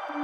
Paul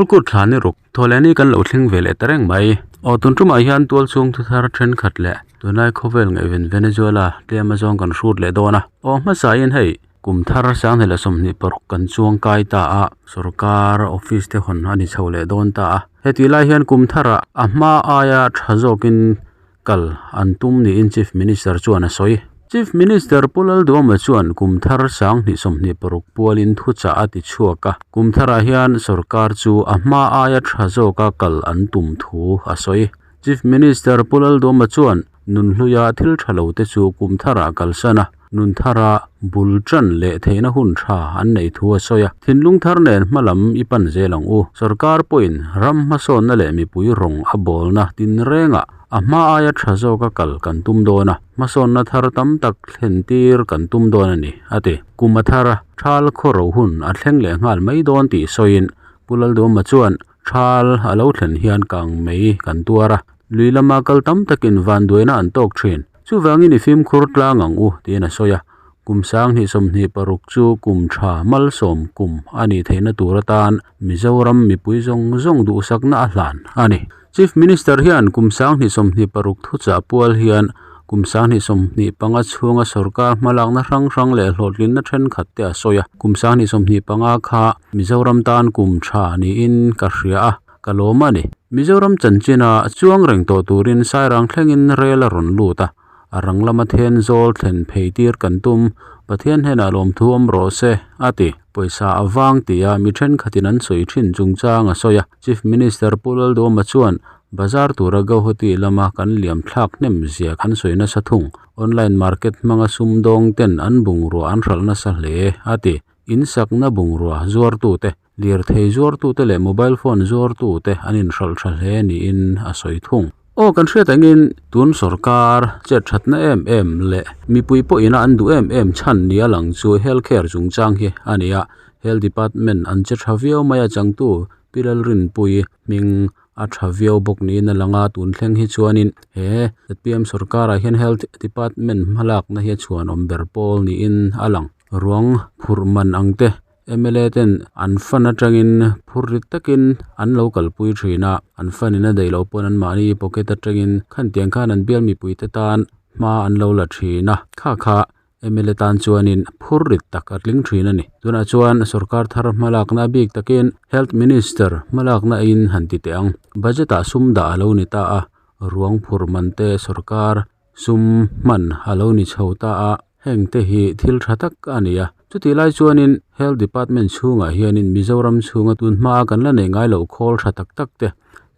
kut thla ni ruk thawhlehni kan lo thleng ve leh ta reng mai. Aw tun tumah hian tual chhung thu thar thenkhat leh tunlai khawvel ngaihven Venezuela tlem azawng kan hrut leh dawn a. Aw hmasain hei kum thar sanghnih leh 26 kan chuang kai ta a, sorkar office te hawn a ni chho leh dawn ta a. Hetih lai hian kum tharah a hma aia tha zawkin kal an tum niin Chief Minister chuan a sawi. Chief Minister Pu Lalduama chuan kum thar 2026 pualin thuchah a ti chhuak a, kum tharah hian sorkar chu a hma aia tha zawka kal an tum thu a sawi. Chief Minister Pu Lalduama chuan nunhluia thil tha lo te chu kum tharah kalsan a, nun thara bul tan leh theihna hun tha an neih thu a sawi a. Thinlung thar nen hma lam i pan zel ang u. Sorkar pawhin ram hmasawnna leh mipui rawng a bawlna tinrengah a hma aia tha zawka kal kan tum dawn a, hmasawnna thar tam tak thlen tir kan tum dawn a ni, a ti. Kum a thar a, thal khaw ro hun a thleng leh nghal mai dawn tih sawiin Pu Lalduama chuan thal a lo thlen hian kang mai kan tuar a, lui lama kal tam takin vanduaina an tawk thin. Chuvangin i fimkhur tlang ang u, tiin a sawi a. Kum 2026 chu kum tha malsawm kum a nih theihna tur atan Mizoram mipui zawng zawng duhsakna a hlan a ni. Chief Minister hian kum 2026 thuchah pual hian kum 2025 chhunga sorkar hmalakna hrang hrang leh hlawhtlinna thenkhat te a sawi a. Kum 2025 kha Mizoram tan kum tha niin ka hria a. Ka lawm a ni. Mizoram chanchina chuang reng tawh turin Sairang thlengin rel a rawn lut a, a rang lama then zawl thlen phei tir kan tum, Pathian hnenah lawmthu awm rawh se, a ti. Pawisa a vang tia mi thenkhatin an sawi thin chungchang a sawi a. Chief Minister Pu Lalduama chuan bazar tura Guwahati lama kan liam thlak hnem zia kan sawi nasa thung. Online market hmanga sumdawng ten an bungrua an hralh nasa hle, a ti. In sakna bungrua zuartute Lirthei zuartute leh mobile phone zuartute an inhralh tha hle niin a sawi thung. Aw kan hriat angin tun sorkar chet thatna em em leh mipui pawhina an duh em em chhan nia lang chu health care chungchang hi a ni a, health department an che tha viau mai a changtu Pi Lalrinpuii hming a tha viau bawk niin a lang a, tun thleng hi chuanin he zpm sorkarah hian health department hmalakna hi a chhuanawm ber pawl niin a lang. Ruang phurh man ang te mla ten an fund atangin phur rit takin an lo kalpui thin a an fund in a daih loh pawn anmahni pocket atangin khantiang khan an bial mipui te tan hma an lo la thin a kha kha mla tan chuanin phur rit tak a tling thin a ni tunah chuan sorkar thar hmalakna bik takin health minister hmalakna in han ti teh ang budget ah sum dah a lo ni ta a ruang phur man te sorkar sum hman a lo ni chho ta a. Heng te hi thil tha tak a ni a, chutih lai chuanin health department chhungah hianin Mizoram chhunga tun hmaa kan la neih ngai loh khawl tha tak tak te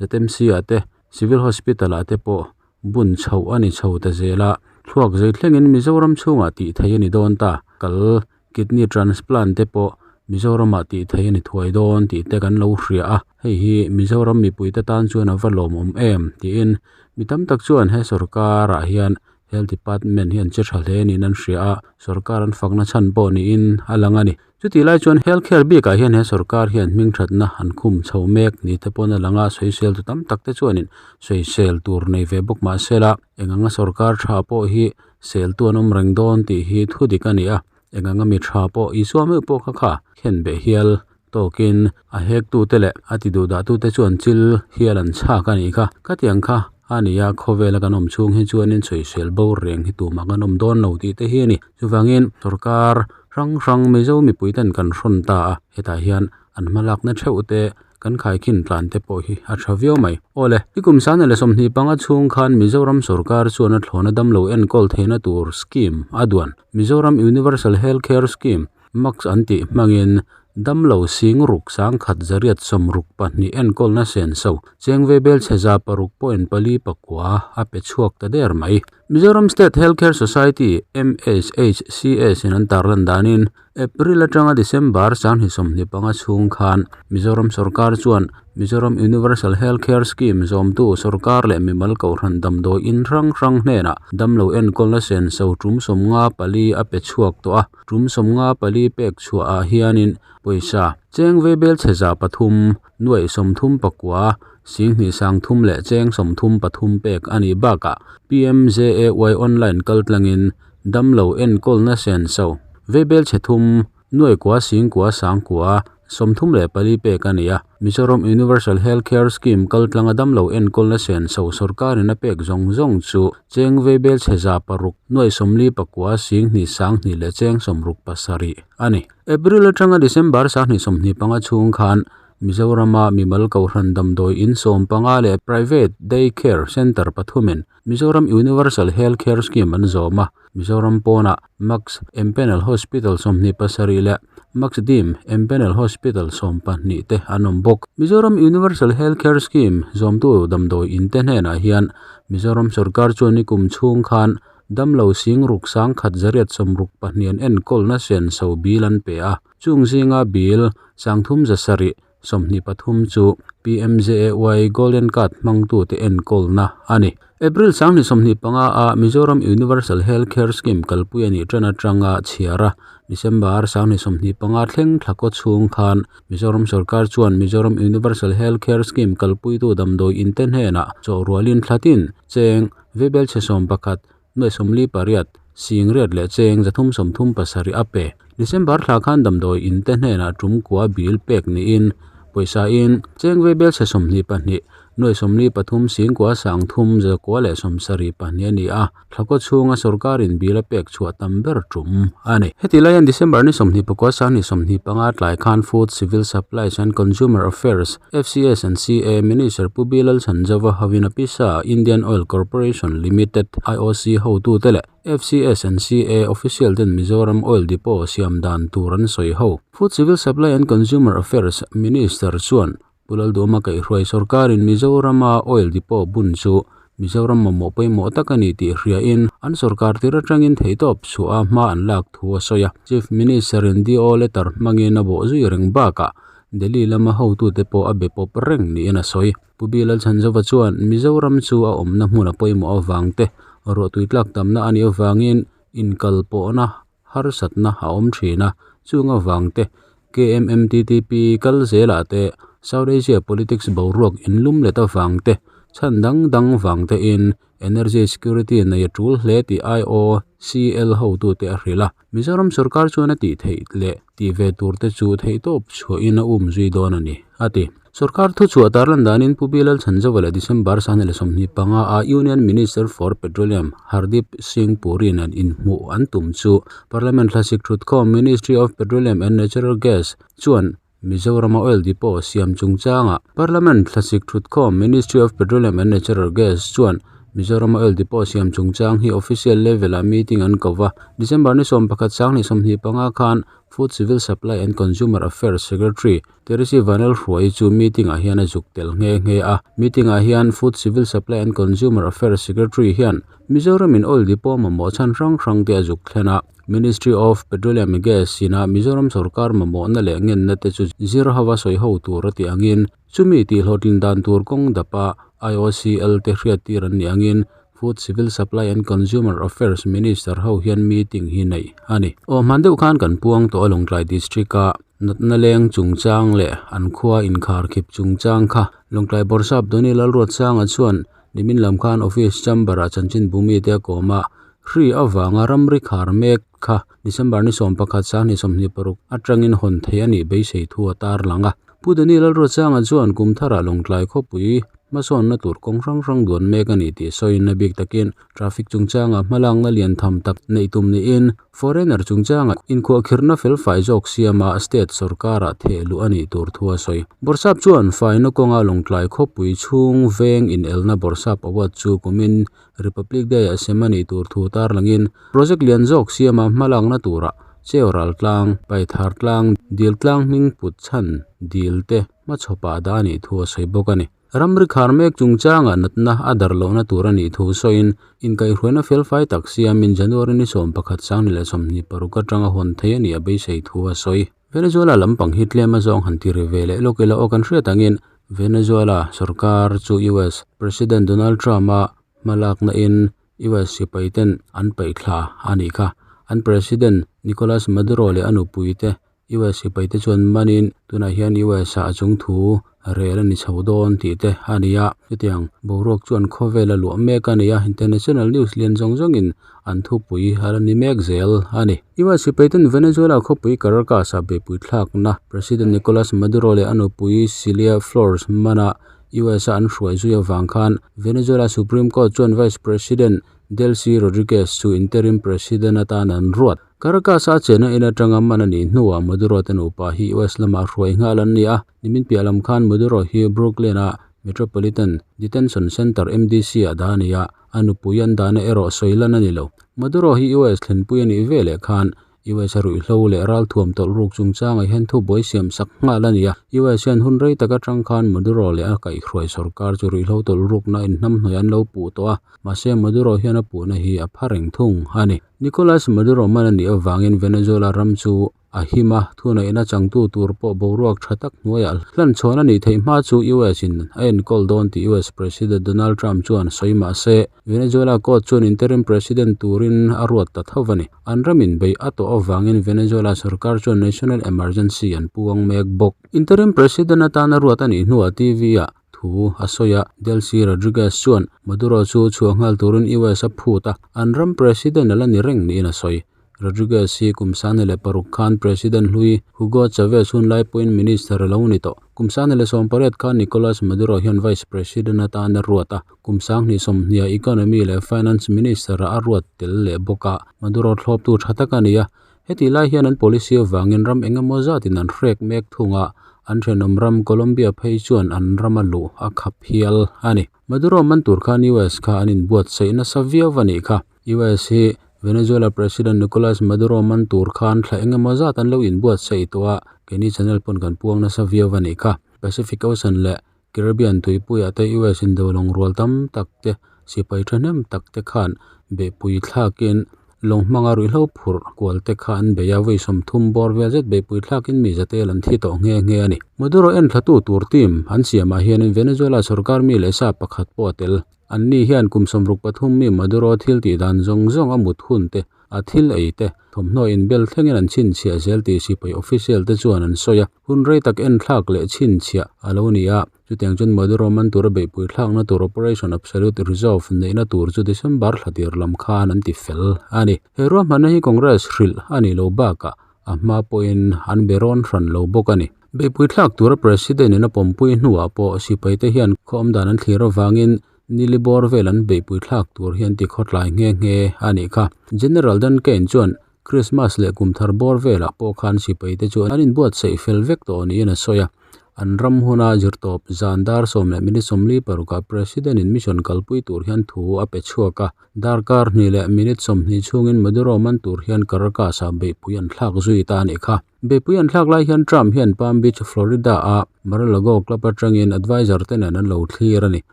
ZMC ah te civil hospital ah te pawh bun chhoh a ni chho ta zel a, thluak zei thlengin Mizoram chhungah tih theih a ni dawn ta, kal kidney transplant te pawh Mizoramah tih theih a ni thuai dawn tih te kan lo hria a, hei hi Mizoram mipuite tan chuan a va lawmawm em tiin mi tam tak chuan he sorkar ah hian Health department hi an che tha hle niin an hria a, sorkar an fakna chhan pawh niin a lang a ni. Chutih lai chuan health care bikah hian he sorkar hian hming thatna an khum chho mek ni te pawn a lang a, sawisel tu tam tak te chuanin sawisel tur nei ve bawk mah se la, eng anga sorkar tha pawh hi sel tu an awm reng dawn tih hi thu dik a ni a, eng anga mi tha pawh Isua meuh pawh kha kha khen beh hial tawkin a hek tute leh a ti duh dah tute chuan chil hial an chhak a nih kha. Khatiang kha a ni a, khawvela kan awm chhung hi chuanin sawisel bo reng hi tumah kan awm dawn lo tih te hi a ni. Chuvangin sorkar hrang hrang Mizo mipui ten kan hrawn ta a, hetah hian an hmalakna theuh te kan khaikhin tlan te pawh hi a tha viau mai. Awle, i kum 2025 chhung khan Mizoram sorkar chuan a thlawna damlo enkawl theihna tur scheme a duan. Mizoram Universal Health Care Scheme Max an tih hmangin damlo sing ruk sangkhat zariat sawmruk pahnih enkawlna senso chengve belchhe za paruk point pali pakua a pe chhuak ta der mai. Mizoram State Health Care Society, MSHCS, in an tarlan danin April atanga December 2025 chhung khan Mizoram sorkar chuan Mizoram Universal Health Care Scheme zawmtu sorkar leh mimal kohhran damdawi in hrang hrang hnenah damlo enkawlna senso tum 54 a pe chhuak tawh a. Tum 54 pek chhuahah hianin pawisa cheng ve belchhe za pathum nuaih sawmthum pakua Singhnih sangthum leh cheng 33 pek a nih bakah PMJAY online kaltlangin damlo enkawlna senso veibel chhe thum nuai kua singkua sangkua 34 pek a ni a. Mizoram Universal Health Care Scheme kaltlanga damlo enkawlna senso sorkarin a pek zawng zawng chu cheng veibel chhe 600 nuai 49 singhnih sanghnih leh cheng 67 a ni. April atanga December 2025 chhung khan Mizorama mimal kohhran damdawi in 15 leh private day care centre pathumin Mizoram Universal Health Care Scheme an zawm a. Mizoram pawnah Max Empanel Hospital 27 leh Max Dim Empanel Hospital 12 te an awm bawk. Mizoram Universal Health Care Scheme zawmtu damdawi in te hnenah hian Mizoram sorkar chuan nikum chhung khan damlo sing ruk sang khat zariat 62 an enkawlna senso bil an pe a. Chung zinga bil sangthum zasarih 23 chu PMJAY Golden Card hmangtu te enkawlna a ni. April 2025 a Mizoram Universal Health Care Scheme kalpui a nih tan atanga chhiara December 2025 thleng thlakaw chhung khan Mizoram sorkar chuan Mizoram Universal Health Care Scheme kalpuitu damdawi in te hnenah chawhrualin thlatin cheng veibel chhe 11 nuai 48 singriat leh cheng 337 a pe. December thla khan damdawi in te hnenah tum kua bil pek niin pawisa in cheng veibel chhe 22 nuai 43 singkua sangthum zakua leh 72 a ni a. Thlakaw chhunga sorkarin bil a pek chhuah tam ber tum a ni. Heti laiin December ni 29 2025 tlai khan Food Civil Supplies and Consumer Affairs FCS and CA Minister Pu B Lalchhanzova hovin a pisa Indian Oil Corporation Limited IOC hotu te leh FCS and CA official ten Mizoram Oil Depot siam dan tur an sawi ho. Food Civil Supply and Consumer Affairs Minister chuan Pu Lalduhoma kaihhruai sorkarin Mizorama Oil Depot bun chu Mizoram mamawh pawimawh tak a ni tih hriain an sorkar tir atangin theitawp chhuah a hma an lak thu a sawi a. Chief Minister in DO letter hmangin a bawh zui reng bakah Delhi lama hotu te pawh a be pawp reng niin a sawi. Pu B Lalchhanzova chuan Mizoram chu a awmna hmun a pawimawh avang te ruahtui tlak tamna a nih avangin inkal pawhna harsatna a awm thin a. Chung avang te KMMTTP kal zelah te South Asia politics boruak inlum let avang te chhan dang dang vang te in energy security nei a tul hle tih IOCL hotu te a hril a. Mizoram sorkar chuan a tih theih leh tih ve tur te chu theitawp chhuahin a um zui dawn a ni a ti. Sorkar thu chhuah tarlan danin Pu B Lalchhanzova leh December 2025 a Union Minister for Petroleum Hardeep Singh Puri nen inhmuh an tum chu Parliament Thlasik Thutkhawm Ministry of Petroleum and Natural Gas chuan Mizorama Oil Depot siam chungchanga Parliament Thlasik Thutkhawm Ministry of Petroleum and Natural Gas chuan Mizorama Oil Depot siam chungchang hi official level a meeting an ko va. December ni 11 2025 khan Food Civil Supply and Consumer Affairs Secretary Teresi Vanlalhruai chu meeting ah hian a zuk tel nghe nghe a. Meeting ah hian Food Civil Supply and Consumer Affairs Secretary hian Mizoramin Oil Depot mamawh chhan hrang hrang te a zuk thlen a. Ministry of Petroleum and Gas ina Mizoram sorkar mamawhna leh ngenna te chu zir hova sawi ho tur a tih angin chumi tih hlawhtlin dan tur kawng dapa IOCL te hriat tir an nih angin Food Civil Supply and Consumer Affairs Minister ho hian meeting hi nei a ni. Aw hman deuh khan kan puang tawh a Lawngtlai District a natna leng chungchang leh an khua inkhar khip chungchang kha Lawngtlai Bawrhsap Doni Lalruatsanga chuan nimin lam khan office chamber ah chanchin bumi te a kawm a. Hri avanga ramri khar mek kha December ni 11 2026 atangin hawn thei a nih beisei thu a tar lang a. Pu Doni Lalruatsanga chuan kum tharah Lawngtlai khawpui hmasawnna tur kawng hrang hrang duan mek a ni tih sawiin a bik takin traffic chungchanga hmalakna lian tham tak neih tum niin foreigner chungchanga inkhuahkhirhna felfai zawk siama state sorkarah thehluh a nih tur thu a sawi. Bawrhsap chuan faina kawnga Lawngtlai khawpui chhung veng inelna Bawrhsap Award chu kumin Republic Day ah sem a nih tur thu tar langin project lian zawk siama hmalakna turah cheu ral tlang, paithar tlang, dil tlang hming put chhan dil te hmachhawpah dah a nih thu a sawi bawk a ni. Ramri khar mek chungchanga natna a dar lohna tur a nih thu sawiin inkaihhruaina felfai tak siamin January ni 11 2026 atanga hawn thei a nih a beisei thu a sawi. Venezuela lampang hi tlem a zawng han ti ri ve leh lawk ila aw kan hriat angin Venezuela sorkar chu US President Donald Trump a hmalakna in US sipai ten an paih thla a nih kha. An President Nicolas Maduro leh a nupui te US sipai te chuan manin tunah hian US ah a chung thu rel a ni chho dawn tih te a ni a chutiang boruak chuan khawvel a luah mek a ni a international news lian zawng zawng in an thupui a la ni mek zel a ni. US sipai ten Venezuela khawpui Caracas ah beihpui thlakna President Nicolas Maduro leh a nupui Cilia Flores mana US a an hruai zui avang khan Venezuela Supreme Court chuan Vice President Delcy Rodriguez chu interim president atan an ruat. Caracas a chena in atanga man a nih hnuah Maduro te nupa hi US lamah hruai nghal an ni a, nimin piah lam khan Maduro hi Brooklyn a Metropolitan Detention Center, MDC, ah dah a ni a, a nupui an dahna erawh sawi lan a ni lo. Maduro hi US thlenpui a nih veleh khan US a ruihhlo leh ralthuam tawlh ruk chungchangah hian thubuai siam sak nghal a ni a. US hian hun rei tak atang khan Maduro leh a kaihhruai sorkar chu ruihhlo tawlh rukna inhnamhnawih an lo puh tawh a, mahse Maduro hian a puhna hi a pha reng thung a ni. Nicolas Maduro man a nih avangin Venezuela ram chu a him a, thuneihna changtu tur pawh boruak tha tak hnuaiah hlanchhawn a nih theih hma chu US in a enkawl dawn tih US President Donald Trump chuan sawi mah se, Venezuela court chuan interim president turin a ruat ta tho a ni. An ramin beih a tawh avangin Venezuela sorkar chuan national emergency an puang mek bawk. Interim president atana ruat a nih hnuah TV-ah thu a sawi a, Delcy Rodriguez chuan Maduro chu chhuah nghal turin US a phut a, an ram president a la ni reng niin a sawi. Rodriguez hi kum 16 khan President hlui Hugo Chavez hun lai pawhin minister a lo ni tawh. Kum 18 khan Nicolas Maduro hian vice president atan a ruat a, kum 2020 economy leh finance minister ah a ruat tel leh bawk a, Maduro thlawptu tha tak a ni a. Hetih lai hian an policy avangin ram eng emaw zatin an hrek mek thung a, an thenawm ram Colombia phei chuan an rama luh a khap hial a ni. Maduro man tur khan US kha an inbuatsaih nasa viau a nih kha. US hi Venezuela President Nicolas Maduro man tur khan thla eng emaw zat an lo inbuatsaih tawh a, keini channel pawn kan puang nasa viau a nih kha. Pacific Ocean leh Caribbean tuipuiah te US indo lawng rual tam tak te, sipai thahnem tak te khan beihpui thlakin lawng hmanga ruihhlo phurh kual te kha an bei a, vawi 30 bawr vel zet beihpui thlakin mi zatel an thi tawh nghe nghe a ni. Maduro enthlatu tur team an siamah hianin Venezuela sorkar mi leh sa pakhat pawh a tel. Anni hian kum 63 mi Maduro thil tih dan zawng zawng a mut hun te, a thil ei te, thawmhnaw inbel thlengin an chhinchhiah zel tih sipai official te chuan an sawi a. Hun rei tak enthlak leh chhinchhiah a lo ni a, chutiang chuan Maduro man tura beihpui thlakna tur Operation Absolute Resolve neihna tur chu December thla tir lam khan an ti fel a ni. He ruahmanna hi Congress hrilh a nih loh bakah a hma pawhin an be rawn hran lo bawk a ni. Beihpui thlak tura President in a pawmpui hnuah pawh sipaite hian khaw awmdan an thlir avangin nili bawr vel an beihpui thlak tur hi an ti khawtlai nghe nghe a nih kha. General Dan Caine chuan Christmas leh kum thar bawr velah pawh khan sipaite chu an inbuatsaih fel vek tawh niin a sawi a. An ram huna zirtawp zan dar 10:46 ah President in mission kalpui tur hian thu a pe chhuak a. Darkar hnih leh minute 20 chhungin Maduro man tur hian Caracas ah beihpui an thlak zui ta a nih kha. Beihpui an thlak lai hian Trump hian Palm Beach, Florida a Mar-a-Lago club atangin advisor te nen an lo thlir a ni.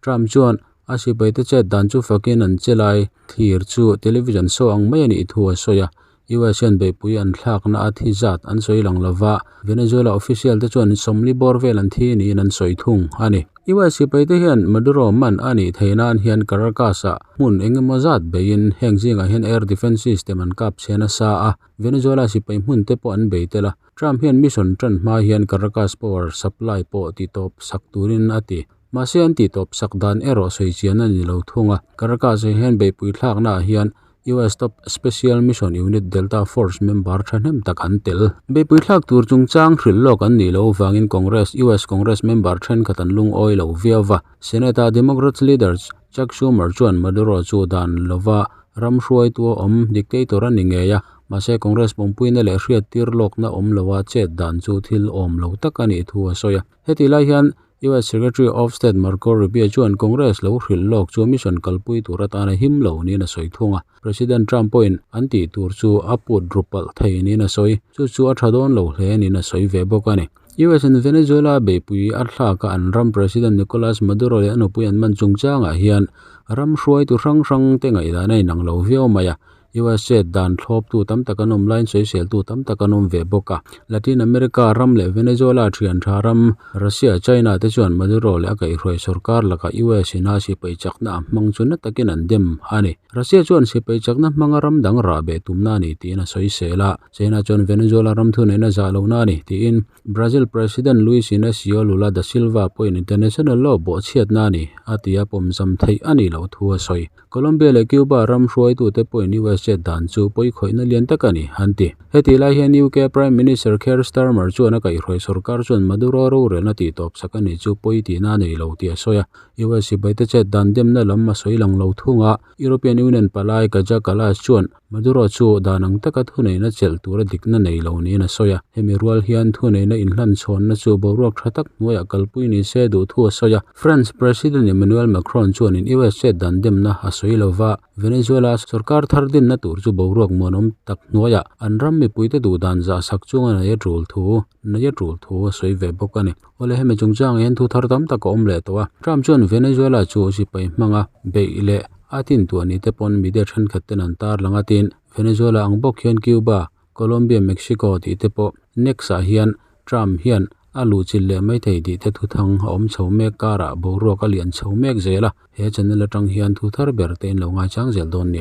Trump chuan a sipaite chet dan chu fakin an che lai thlir chu television show ang mai a nih thu a sawi a. US hian beihpui an thlakna a thi zat an sawi lang lova, Venezuela official te chuan 40 bawr vel an thi niin an sawi thung a ni. US sipaite hian Maduro man a nih theih nan hian Caracas ah hmun eng emaw zat beiin heng zingah hian air defence system an kap chhe nasa a, Venezuela sipai hmun te pawh an bei tel a. Trump hian mission tan hma hian Caracas power supply pawh titawp sak turin a ti. Mahse an titawp sak dan erawh sawi chian a ni lo thung a. Caracas ah hian beihpui thlakna ah hian US top special mission unit Delta Force member thahnem tak an tel. Beihpui thlak tur chungchang hrilh lawk an nih loh avangin Congress US Congress member thenkhat an lungawi lo viau va. Senate ah Democrats leader Chuck Schumer chuan Maduro chu dan lova ram hruaitu a awm dictator a ni ngei a, mahse Congress pawmpuina leh hriattir lawkna awm loa chet dan chu thil awm lo tak a nih thu a sawi a. Heti lai hian US Secretary of State Marco Rubio chuan Congress lo hrilh lawk chu mission kalpui tur atana him lo niin a sawi thung a. President Trump pawhin an tih tur chu a put ru palh thei niin a sawi. Chu chu a tha dawn lo hle niin a sawi ve bawk a ni. US in Venezuela beihpui a thlak a an ram President Nicolas Maduro leh a nupui an man chungchangah hian ram hruaitu hrang hrang te ngaihdan a inang lo viau mai a. U_S chet dan thlawp tu tam tak an awm laiin sawisel tu tam tak an awm ve bawk a latin america ram leh venezuela thian tha ram russia china te chuan maduro leh a kaihhruai sawrkar lakah u_s in a sipai chakna a hmang chu na takin an dem a ni russia chuan sipai chakna hmanga ram dang rahbeh tumna a ni tiin a sawisel a china chuan venezuela ram thuneihna zah lohna a ni tiin brazil president luiz inacio lula da silva pawhin international law bawhchhiatna a ni a ti a pawmzam theih a nih loh thu a sawi colombia leh cuba ram hruaitu te pawhin u_s chet dan chu pawi khawihna lian tak a ni an ti heti lai hian u_k prime minister keir starmer chuan a kaihhruai sawrkar chuan maduro rorelna tih tawp sak a ni chu pawi tihna a nei lo tih a sawi a u_s sipai te chet dan demna lam a sawi lang lo thung a european union palai kaja kallas chuan maduro chu dan ang taka thuneihna chelh tura dikna nei lo niin a sawi a hemi rual hian thuneihna inhlan chhawnna chu boruak tha tak hnuaiah kalpui ni se duh thu a sawi a france president emmanuel macron chuanin u_s chet dan demna a sawi lova venezuela sawrkar thar dinna tur chu boruak muanawm tak hnuaiah an ram mipui te duh dan zah sak chunga nei a tul thu nei a tul thu a sawi ve bawk a ni awle hemi chungchangah hian thu thar tam tak a awm leh tawh a trump chuan venezuela chu sipai hmanga beih leh a tin tuah ni te pawn media thenkhat ten an tar lang a tin venezuela ang bawk hian cuba colombia mexico tih te pawh next ah hian trump hian a luh chilh leh mai thei tih te thu thang a awm chho mek karah boruak a lian chho mek zel a he channel atang hian thu thar ber te in lo ngaichang zel dawn nia.